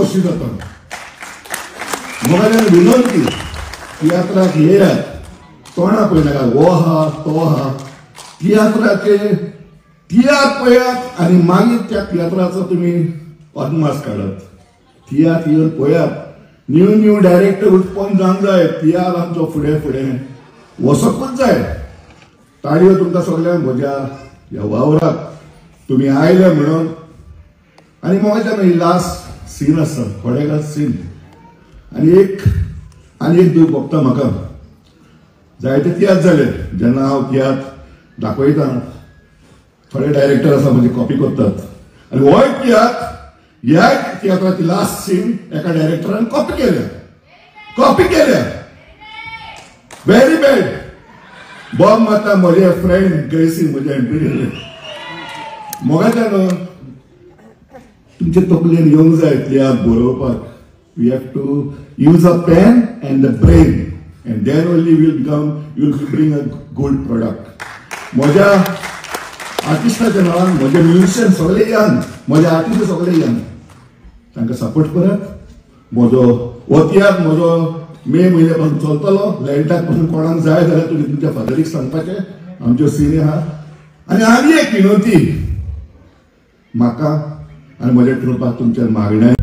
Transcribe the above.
खोशी जाता. मोगाच्यान विनंती, तियात्राक येयात, तोंडा पळयनाका, हो आहा तो आहा, तियात्राचे तियात्र पळयात आनी मागीर त्या तियात्राचो तुमी अदमास काडात. तियात्र येवन पळयात, न्यू न्यू डायरेक्टर उत्पन्न जावंक जाय, तियात्र आमचो फुडें फुडें वचकूच जाय. ताळयो तुमकां सगल्यांक म्हज्या ह्या वावराक तुमी आयले म्हणून. आनी मोगाच्यान ही लास्ट सीन आसा, थोडे सीन आनी एक आनी एक दूख भोगता म्हाका. जायते तियात्र जाले जेन्ना हांव तियात्र दाखयता, थोडे डायरेक्टर आसा म्हजे कॉपी करतात आनी होय तियात्र ह्या तियात्राची लास्ट सीन एका डायरेक्टरान कॉपी केल्या, कॉपी केल्या. Very bad. बॉम्ब मारता म्हजे फ्रेंड ग्रेसी, म्हजे एम्पिरियल. मोगाच्यान तुमचे तकलेन येवंक जाय तियात्र बरोवपाक. We have to use a pen and the brain, and then only will become, you will bring a good product. म्हज्या आर्टिस्टाच्या नांवान, म्हजे म्युझिशियन सगळे यंग, म्हजे आर्टिस्ट सगळे यंग, तांकां सपोर्ट करात. म्हजो हो तियात्र म्हजो मे म्हयन्या पासून चलतलो. लँडाक पासून कोणाक जाय जाल्यार तुमी तुमच्या फादरीक सांगपाचें, आमच्यो सिनी आहा. आनी आनी एक विनंती, म्हाका आनी म्हज्या ट्रुपाक तुमच्या मागण्या